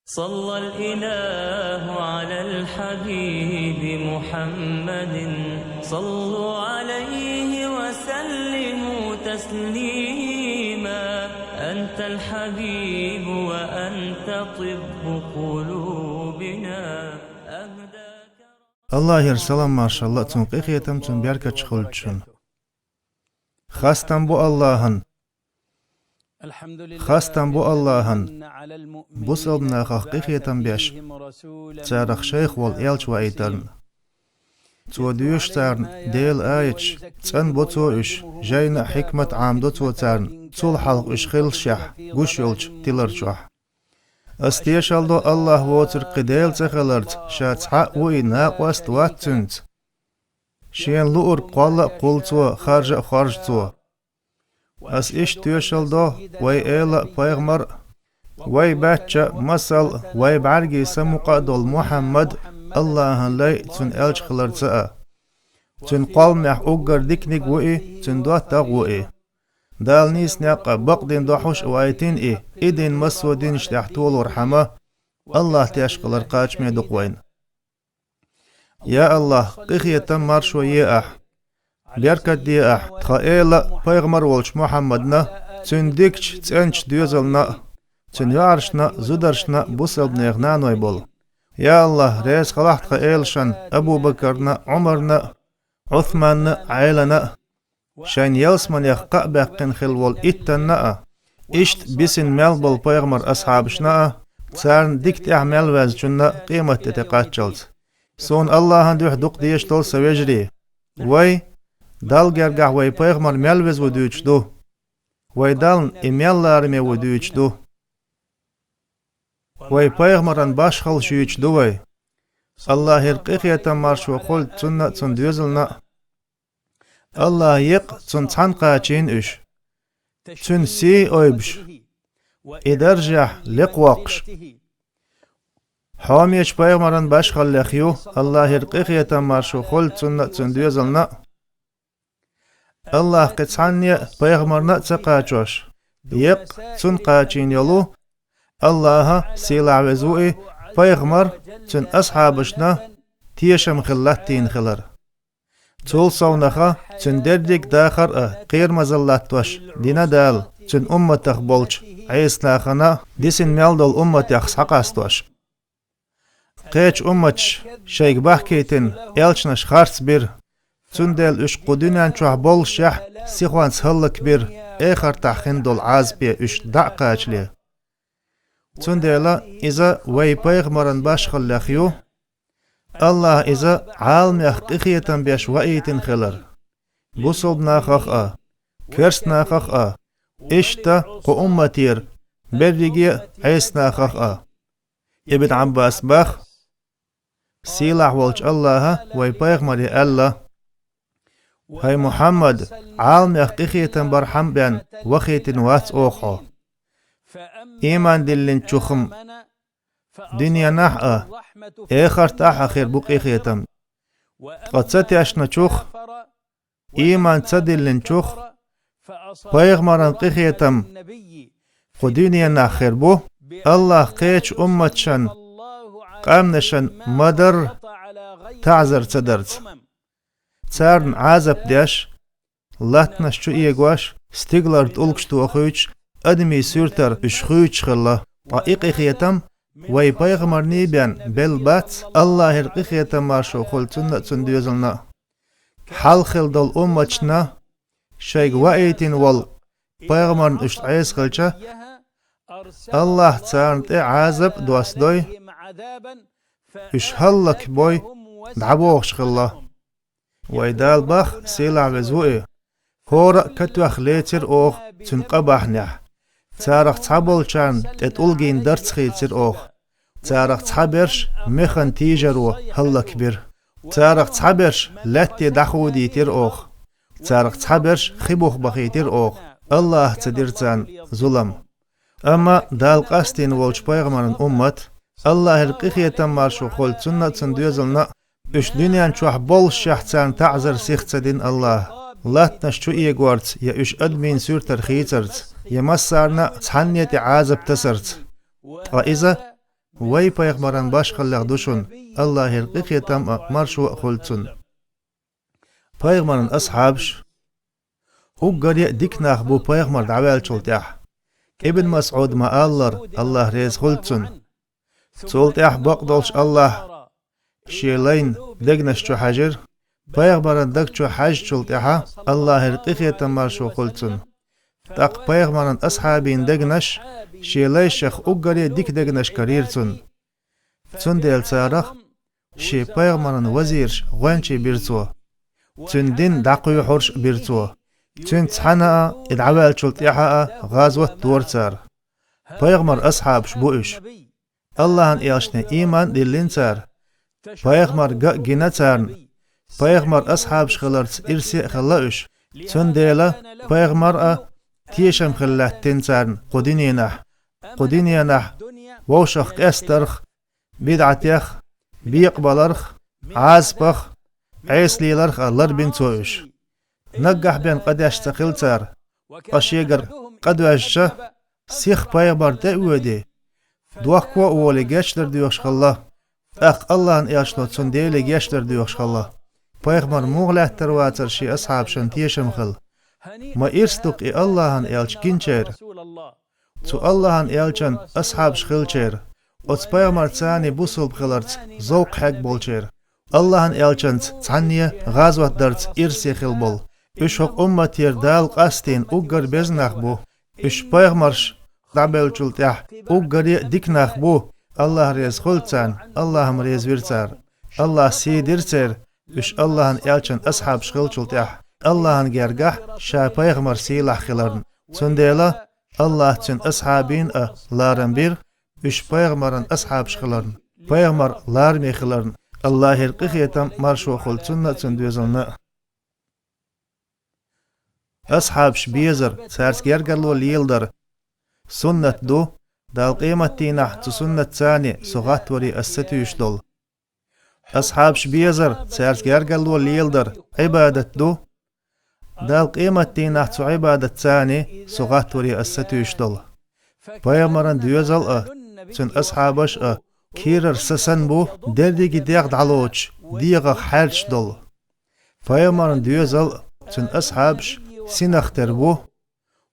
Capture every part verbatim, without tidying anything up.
صلى الإله على الحبيب محمد. صلوا عليه وسلموا تسليما. أنت الحبيب وأنت طب قلوبنا. أهداك Аллахьера салам-маршалла а, Цун къинхетам, Цун беркаташ хуьлда шуна. Хастам бу Аллахьан. Хастам бу Аллахьан, бусалба нахах къинхетам беш, царах шайх волу элча ваийтарна. Цо доьшу царна Делан аяташ, цӀанбо Цо уьш, жайна а, хьикмат а Ӏамадо Цо царна, цул хьалха уьш хиллашехь гуш йолчу тилар чохь. Ас тешалла до Аллахь воцург кхин Дела ца хиларца, Ша цхьаъ ву И, накъост вац Цуьнца. Шена луург кхолла а кхуллу Цо, харжа а хоржу Цо. Ас иштта тешалла до, вай эла а, пайхамар а, вай баьчча а, масал а, вай бӀаьргийн са мукъа а долу Мухьаммад Аллахьан лай а, Цуьнан элча хиларца а. Цуьнан кхолламехь уггар диканиг ву и, Цуьнан доттагӀа ву и. Дала нийса некъ а, бакъдин дохьуш а ваийтина и, и дин массо а динаш тӀехь толорхьама, Аллахь теш хилар кхачаме ду-кх вайна. Я Аллахь, къинхетам, маршо е Ахь. Беркат де Ахь тхан эла а, пайхамар а волчу Мухьаммадна, цуьнан дикачу, цӀеначу доьзална а, цуьнан йоӀаршна а, зударшна а, бусалба нехан наной болу. Я Аллахь, реза хилахь тхан элашна, Абу-Бакарна а, Ӏумарна а, Ӏусманна а, Ӏелана а, шайна ялсаманех кхаъ баьккхина хилла волу иттанна а, иштта бисина мел болу пайхамар асхьабашна а, царна дика тӀехь мел ваьзначунна а къематде тӀекхаччалц. Суна Аллахьан дуьхьа дукха дезаш долу сан вежарий. Вай Далла гергахь вай пайхамар мел веза ву дуьйцуш ду. Вай Дална и мел лараме ву дуьйцуш ду. Вай пайхамаран башхалла шуьйцуш ду вай. Аллахьера къинхетам, маршо хуьлда цунна а, цуьнан доьзална а. Аллахьан екъа цунна цхьанна кхачийна уьш. Цуьнан сий а ойбуш, и даржехь лекха воккхуш. Хьомечу пайхамаран башхаллех ю, Аллахьера къинхетам, маршо хуьлда цунна а, цуьнан доьзална а. Аллахь кхин цхьанне а пайхамарна а ца кхачош, екъа цунна кхачийна йолу, Аллахьа, сийлахь веза ву и, пайхамар а, цуьнан асхьабашна тешам хилла латтийна хилар. Цул совнаха, цуьнан дерриг а дахар а кхерамазалла латтош дина Дала, цуьнан умматах болчу Ӏеса нахана а, дисина мел долу умматех схьакъастош. Кхечу умматаша шайга бахкийтина элчанаш харц бира, цундела уьш кху дуьнен чохь боллушехь сихонца хӀаллакбира, эхартахь хин долу Ӏазапе уьш дӀа а кхачале. Цундела иза вай пайхамаран башхаллех ю, Аллахьа иза Ӏаламех къинхетам беш ваийтина хилар, бусалба нахах а, керста нахах а, иштта кху умматера берриге а Ӏеса нахах а. Ибн Ӏаббаса боху, сийлахь волчу Аллахьа вай пайхамаре аьлла: «ХӀай Мухьаммад, Ӏаламех къинхетам бархьама бен вахийтина вац оха хьо. Ийман диллинчух-м дуьненахь а, эхартахь а хир бу къинхетам. Ткъа ца тешначух, ийман ца диллинчух, пайхамаран къинхетам кху дуьненахь хир бу, Аллахьа кхечу умматашан, къаьмнашан ма-дарра таӀзар ца дарца. Царна Ӏазап деш, латтанаш чу эгош, стигалара тӀулгаш тохуьйтуш, адамийн суьртара уьш хуьйцуш хилла». Ткъа и къинхетам вай пайхамарний бен белла бац, Аллахьера къинхетам, маршо хуьлда цунна а, цуьнан доьзална а. Хьалха хилла долу умматашна шайга ваийтина волу пайхамарна уьш Ӏеса хилча, Аллахьа царна тӀе Ӏазап а доссадой, уьш хӀаллакбой, дӀабохуш хилла. Вай Дала боху, сийлахь веза ву и: «ХӀора а катоьхна лецира оха цуьнан къа бахьанехь. Царах цхьаболчарна тӀе тӀулгийн дарц хийцира оха. Царах цхьаберш механа тийжаро хӀаллакбира. Царах цхьаберш лаьтте дӀахудийтира оха. Царах цхьаберш хи буха бахийтира оха. Аллахьа ца дира царна зулам». Амма Дала къастийна волчу пайхамаран уммат, Аллахьера къинхетам, маршо хуьлда цунна а, цуьнан доьзална а, уьш дуьнен чохь боллушехь царна таӀзар сиха ца дина Аллахьа, латтанаш чу эгорца я уьш адамийн суьртара хийцарца, я массарна а цхьанне тӀе Ӏазап тасарца. Ткъа иза Вай пайхамаран башхаллех ду шуна, Аллахьера къинхетам а, маршо а хуьлда цунна. Пайхамаран асхьабаш. Уггаре а дика нах бу пайхамар дӀаваьллачул тӀаьхьа. Ибн МасӀуда ма-аллара, Аллахь реза хуьлда цунна: цул тӀаьхьа бакъдолуш Аллахь шен лайна дегнаш чу хьаьжира, пайхамаран даг чу хьаьжначул тӀаьхьа Аллахьера къинхетам, маршо хуьлда цунна. ТӀаккха пайхамаран асхьабийн дегнаш шен лайшах уггаре а дика дегнаш карийра цунна. Цундела царах шен пайхамаран вазираш гӀоьнчий бира цо. Цуьнан дин дӀакхоьхьурш а бира цо. Цуьнца цхьаьна а, и дӀаваьллачул тӀаьхьа а гӀазот дора цара. Пайхамар асхьабаш бу уьш. Аллахьан элчане ийман а диллина цара. Пайхамар ган а гина царна. Пайхамар асхьабаш хиларца ирсе а хилла уьш. Цундела пайхамар а тешам хила лаьттина царна кху диненахь. Кху диненахь вовшах къастарх, бидӀатех, бекъабаларх, Ӏазапах, Ӏеса леларх а ларбина цо уьш. Наггахь бен къа деш ца хилла цара, ткъа шегара къа доьжча, сиха пайхамар тӀе а воьдий, дохко а волий гечдар доьхуш хилла, тӀаккха Аллахьан элчано цунна Деле гечдар доьхуш хилла. Пайхамар муха лаьттар вацара шен асхьабашна тешам хила? Ма ирс ду-кх и Аллахьан элча гинчеран. Цу Аллахьан элчан асхьабаш хилчеран, оцу пайхамарца цхьаьна бусалба хиларца зовкх хьегна болчеран, Аллахьан элчанца цхьаьна гӀазот дарца ирсе хилла болу. Уьш хӀокху умматера Дала къастийна уггар беза нах бу. Уьш пайхамарш дӀабевллачул тӀаьхьа уггаре а дика нах бу, Аллахь реза хуьлда царна, Аллахь-м реза вира цара. Аллахь сий дира церан, уьш Аллахьан элчан асхьабаш хиллачул тӀаьхьа, Аллахьан гергахь ша пайхамар сийлахь хиларна. Цундела Аллахь цуьнан асхьабийн а ларам бира, уьш пайхамаран асхьабаш хиларна, пайхамар лараме хиларна, Аллахьера къинхетам а, маршо а хуьлда цунна а, цуьнан доьзална а. Асхьабаш безар, цаьрца гергарло леладар суннат ду, Дала къематдийнахь цу суннатца цхьаьна со гӀаттаварий ас сатуьйсуш долу. Асхьабаш безар, цаьрца гергарло леладар Ӏибадат ду, Дала къематдийнахь цу Ӏибадатца цхьаьна со гӀаттаварий ас сатуьйсуш долу. Пайхамаран доьзал а, цуьнан асхьабаш а кийрара са санна бу, дерриге дегӀ дӀалоцуш, дегӀах хьаьрчаш долу. Пайхамаран доьзал а, цуьнан асхьабаш синах тера бу,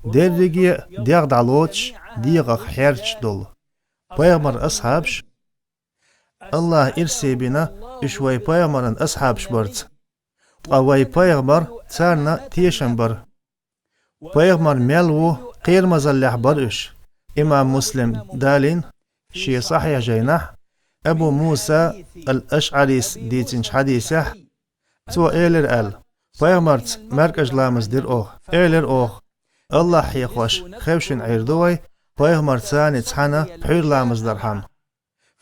дерриге а дегӀ дӀалоцуш, дегӀах хьаьрчаш долу. Пайхамаран асхьабаш, Аллахь ирсе бина уьш вай пайхамаран асхьабаш барца. Ткъа вай пайхамар царна тешам бара. Пайхамар мел ву кхерамазаллехь бара уьш. Имам Муслим далийна шен сахьихь жайнахь Абу Муса ал-АшӀарис дийцинчу хьадисехь, цо элира аьлла: «Пайхамарца маьркӀажа ламаз дира оха». Элира оха: «Аллахь хьехош, хевшина Ӏийр ду вай, пайхамарца цхьаьна пхьуьйра ламаз дархьама».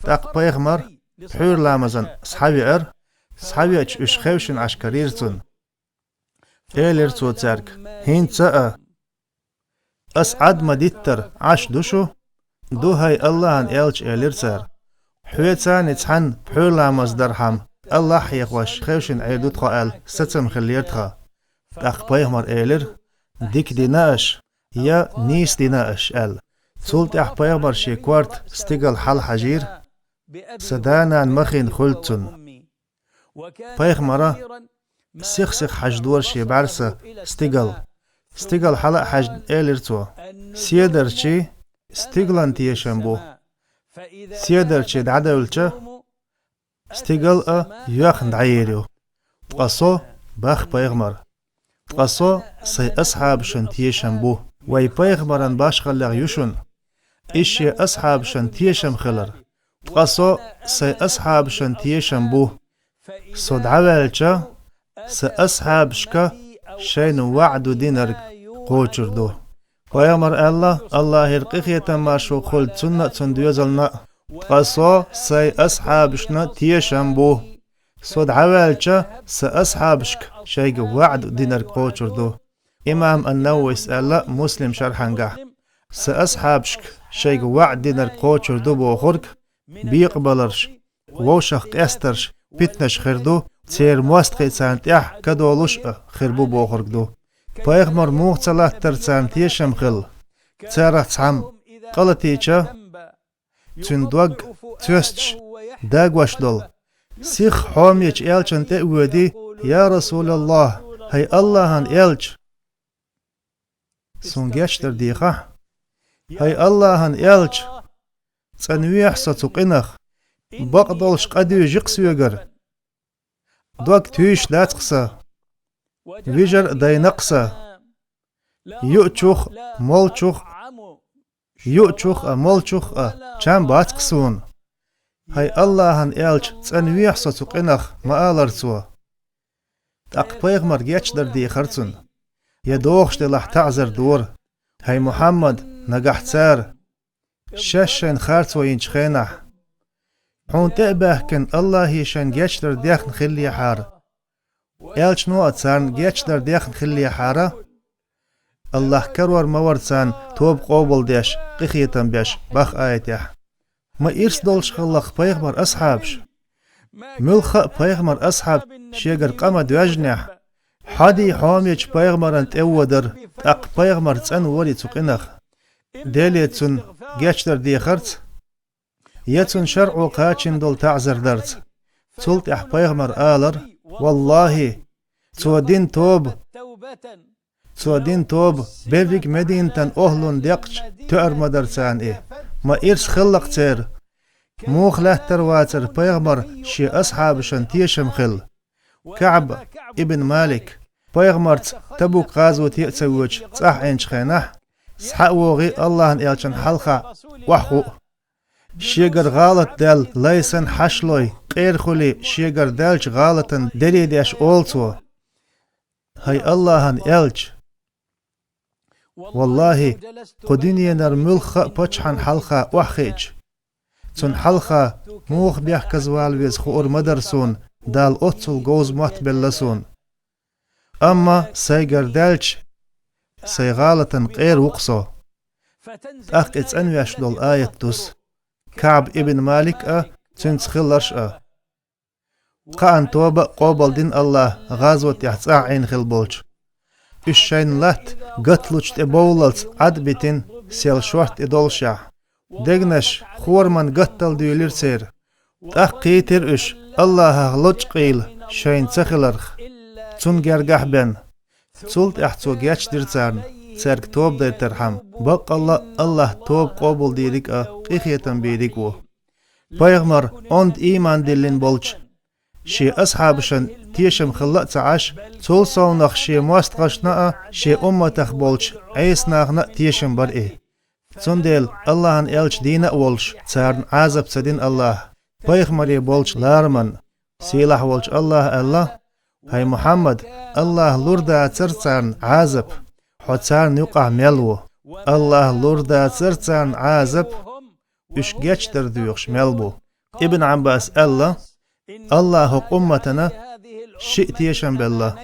ТӀаккха пайхамар пхьуьйра ламазан схьавеара, схьавеача уьш хевшина Ӏаш карийра цунна. Элира цо цаьрга: «ХӀинца а ас Ӏад ма-диттара Ӏаш ду шу?» «Ду, хӀай Аллахьан элча», — элира цара. «Хьоьца цхьаьна пхьуьйра ламаз дархьама, Аллахь хьехош, хевшина Ӏийр ду тхо», — аьлла, сацам хиллера тхан. ТӀаккха пайхамар элира: «Дика дина аша, я нийса дина аша», — аьлла. Цул тӀаьхьа пайхамар шен корта стигала хьалахьажийра, сан да-нана махийна хуьлда цунна. Пайхамара сих-сиха хьаждора шен бӀаьрса стигала. Стигала хьала а хьаьжна, элира цо: «Седарчий стигалан тешам бу. Седарчий дӀадевлча, стигал а йоьхна дӀаер ю. Ткъа со, — бах пайхамар, — ткъа со сайн асхьабашна тешам бу». Вай пайхамаран башхаллех ю шуна иза шен асхьабашна тешам хилар. Ткъа со сайн асхьабашна тешам бу. Со дӀаваьлча, сан асхьабашка шайна ваӀду динарг кхочур ду. Пайхамар аьлла, Аллахьера къинхетам, маршо хуьлда цунна а, цуьнан доьзална а: «Ткъа со сайн асхьабашна тешам бу. Со дӀаваьлча, сан асхьабашка шайга ваӀду динарг кхочур ду». Имам ан-Нававис аьлла Муслим шархьангахь: «Сан асхьабашка шайга ваӀд динарг кхочур ду бохург, бекъабаларш, вовшах къестарш, питанаш хир ду, церан мостагӀий царна тӀехь кадолуш а хир бу бохург ду». Пайхамар муха ца латтара царна тешам хилла? Царах цхьамма къа латийча, цуьнан дог, цоьсташ дагош долу. Сихха хьомечу элчанна тӀе а воьдий: «Я Расулаллахь, хӀай Аллахьан элча!» «Суна гечдар дехахь, хӀай Аллахьан элча! ЦӀанвехьа со цу къинах, бакъдолуш къа дуьйжи-кх соьгара. Дог туьйсуш дац-кх сан, вижар а дайна-кх сан, юучух а, молчух а, юучух а, молчух а чам бац-кх суна. ХӀай Аллахьан элча, цӀанвехьа со цу къинах», ма алара цо. ТӀаккха пайхамар гечдар дехара цунна. Я догӀуш делахь, таӀзар дора: «ХӀай Мухьаммад, нагахь цара, шаьш шайна харцо йинчу хенахь, хьуна тӀе а баьхкина, Аллахье шайна гечдар дехна хиллехьара, элчано а царна гечдар дехна хиллехьара, Аллахь карор ма вара царна тоба къобалдеш, къинхетам беш», бах аятехь. Ма ирс долуш хиллакх пайхамар асхьабаш. Муьлхха а пайхамар асхьаб шегара къа ма доьжнехь, хьадий хьомечу пайхамарна тӀе а водара, тӀаккха пайхамар цӀанвора цу къинах. Деле цунна гечдар дехарца, я цунна шарӀо кхачийна долу таӀзар дарца. Цул тӀаьхьа пайхамар алара: «Валлахьи, цо дина тоба, цо дина тоба берриг а Мединатан охӀлун декъча тоьар ма дара царна и, ма ирс хиллакх церан». Муха лаьттара вацара пайхамар шен асхьабашна тешам хилла? КаӀб ибн Малик, пайхамарца Табук гӀазоте а ца воьдуш, цӀахь Ӏийначу хенахь, схьа а вогӀий Аллахьан элчанна хьалха охьахуу. Шегара гӀалат даьлла лай санна хьашлой, къера хуьлий, шегара даьллачу гӀалатан дере деш олу цо: «ХӀай Аллахьан элча! Валлахьи, кху дуьненара муьлхха а паччахьна хьалха охьахиъча, цунна хьалха муха бехказавала веза хуур ма дара суна, Дала оццул говза мотт белла суна. Амма сайгара даьлча, сайн гӀалатан къера ву-кх со». ТӀаккха и цӀанвеш долу аят дуссу. КаӀб ибн Малик а, цуьнца хилларш а. Кхаанна тоба а къобалдина Аллахьа гӀазотехь цӀахь Ӏийна хилла болчу. Уьш шайна латта гаталучу тӀе бовллалц Ӏад а битина, сел шортта и доллушехь, дегнаш хораман гаттал дуьйлира церан. ТӀаккха кхийтира уьш Аллахьах лочкъийла шайна ца хиларх, цунна гергахь бен. Цул тӀаьхьа цо гечдира царна, цаьрга тоба дайтархьама. Баккъалла а Аллахь тоба къобалдийриг а, къинхетам бийриг а ву. Пайхамар онда ийман диллина болчу шен асхьабашна тешам хилла а ца Ӏаш, цул совнах шен мостагӀашна а, шен умматах болчу Ӏеса нахана а тешам бара и. Цундела Аллахьан элча дийна а волуш, царна Ӏазап ца дина Аллахьа, пайхамаре болчу лараман. Сийлахь волчу Аллахьа аьлла: «ХӀай Мухьаммад, Аллахьа лур дацара царна Ӏазап, хьо царна юкъахь мел ву. Аллахьа лур дацара царна Ӏазап, уьш гечдар доьхуш мел бу». Ибн Ӏаббаса аьлла: «Аллахьа хӀокху умматана шиъ тешам белла.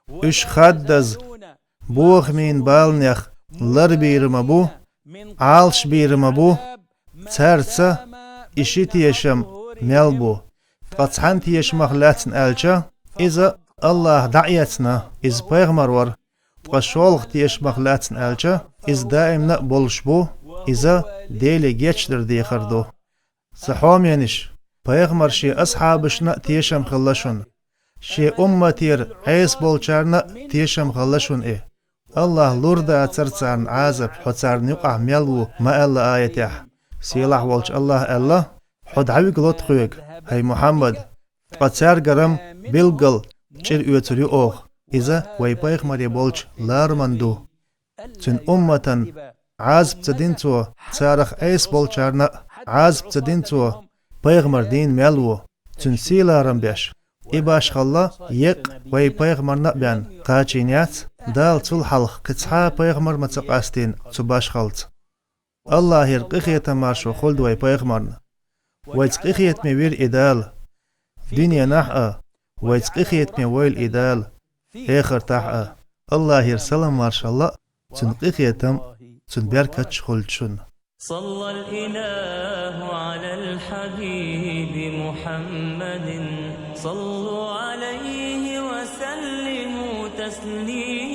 Уьш хаддаза бохамийн баланех ларбийр ма бу, Ӏалашбийр ма бу, цаьрца и ши тешам мел бу. Ткъа цхьана тешамах лаьцна аьлча, иза Аллахьа дӀаэцна, иза пайхамар вара. Ткъа шолгӀа тешамах лаьцна аьлча, иза даимна а болуш бу, иза Деле гечдар дехар ду». Сан хьоменаш, пайхамар шен асхьабашна а тешам хилла шуна. Шен умматера Ӏеса болчарна а тешам хилла шуна и. Аллахьа лур дацара царна Ӏазап, хьо царна юкъахь мел ву, ма аьлла аятехь. Сийлахь волчу Аллахьа аьлла: «Хьо дӀавигало тхоьга, хӀай Мухьаммад, ткъа цаьргара-м билггал чӀир оьцур ю оха». Иза вай пайхамаре болчу лараман ду. Цуьнан умматан Ӏазап ца дина цо, царах Ӏеса болчарна а Ӏазап ца дина цо, пайхамар дийна мел ву, цуьнан сий-ларам беш. И башхалла еккъа вай пайхамарна а бен кхачийна яц, Дала цул хьалха кхин цхьа а пайхамар ма ца къастийна цу башхаллаца. Аллахьера къинхетам, маршо хуьлда вай пайхамарна. Вайца къинхетаме вира и Дала дуьненахь а, вайца къинхетаме войла и Дала эхартахь а. Аллахьера салам-маршалла а, цуьнан къинхетам а, цуьнан беркаташ а хуьлда шуна. صلى الإله على الحبيب محمد. صلوا عليه وسلموا تسليما.